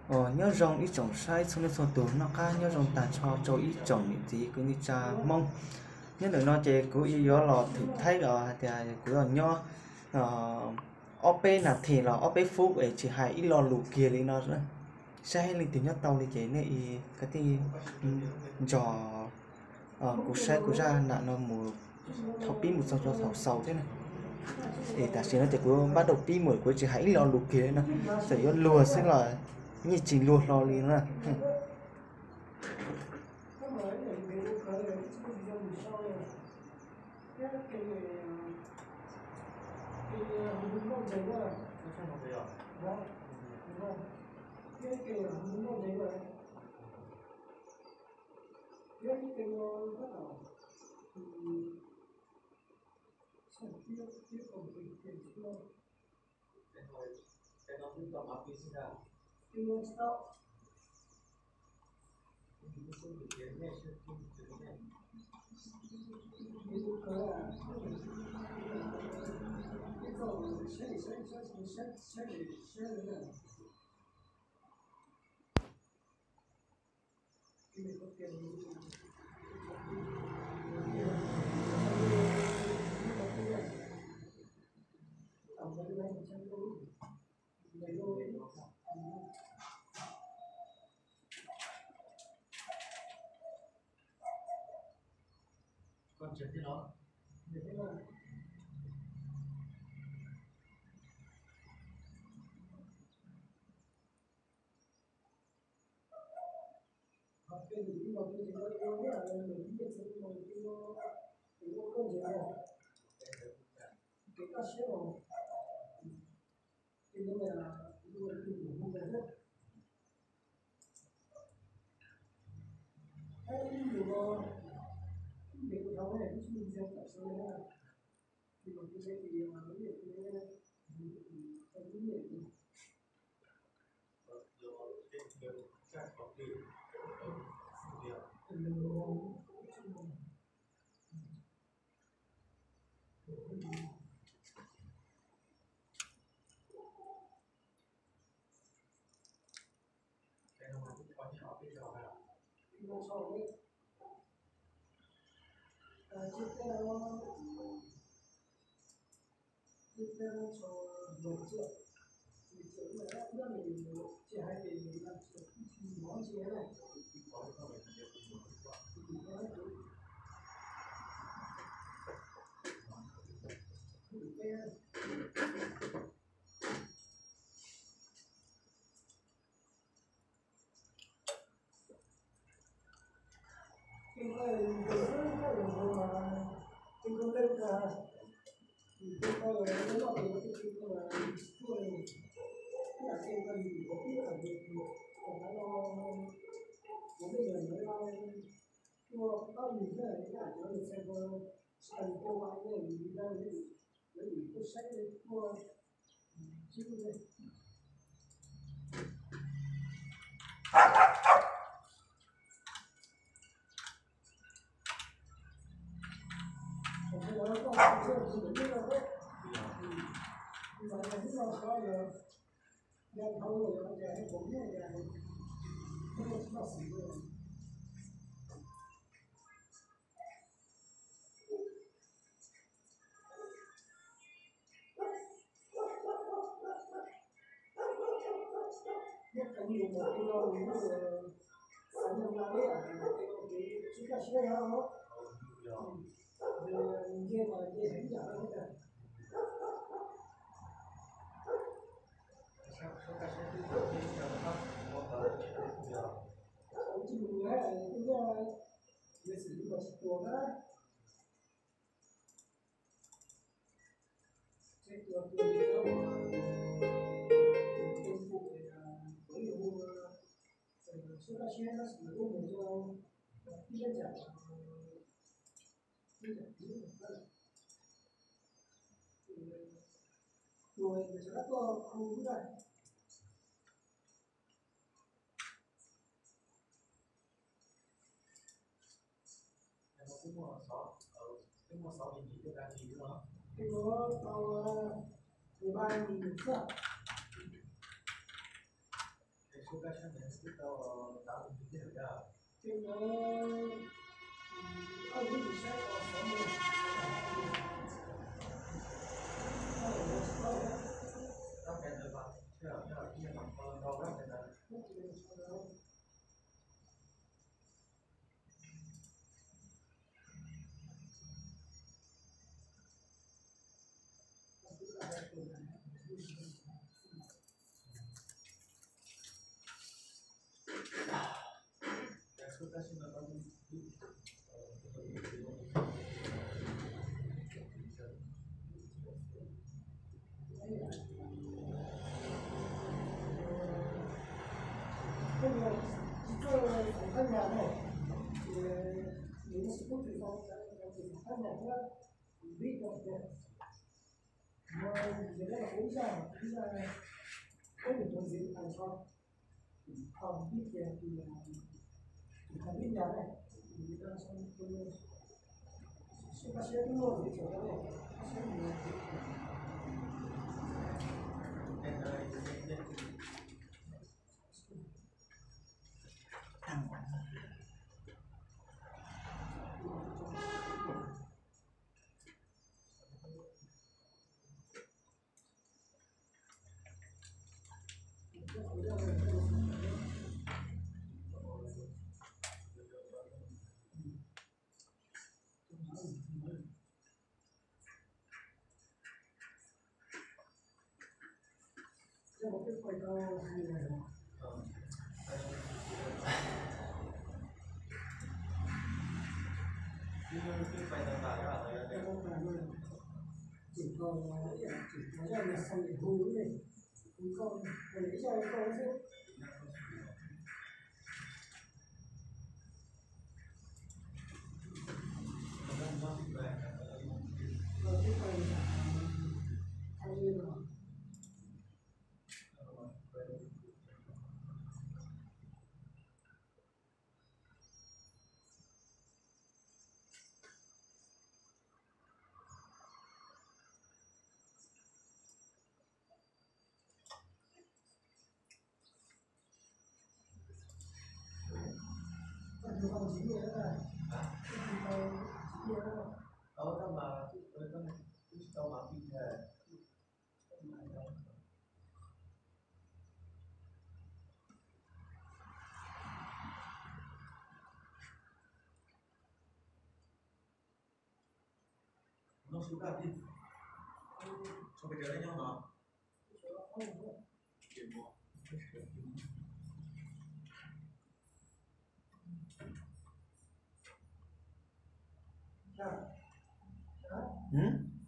Nyob zoo ib tsoom saib txhua leej txhua tus, noj qab nyob zoo tag nrho rau ib tsoom niam txiv kwv tij neej tsa Hmoob. Nyob ntawm no ces kuv yuav los thwm thaib os hais tias kuv los nyob ob peb nas this los ob peb fub es tsis hais ib lo lus kiag li no. Saib leej twg nyob tau li ces nej kwv tij nrog kuv saib kuv zaj nam no mus thaum pib mus txog rau thaum xaus thiab na. Es tam sim no ces kuv npaj rau pib mus, kuv tsis hais ib lo lus kiag no, txawm yuav luag xwb los yeej tsis luag hlo li na. Tus kab sab ntawd twb tau tav tus twg tiag yog? Ces no, au, lub tus sab ko xov mus. Tau, tau, tau, tau, tau, tau. Tus koj tsis txawj thaij nyab ne, nws tsis pub tsis tau, tsis tau thaij nyab thiab, vib rau tias no, ces lawv ua ib zaj, ib zaj, peb tus tuav ntxiv tas tso, thaum vib tias, thaum vib nyab ne, sib pab siab twb muaj ntxiv tseem tau ne, pab siab mus.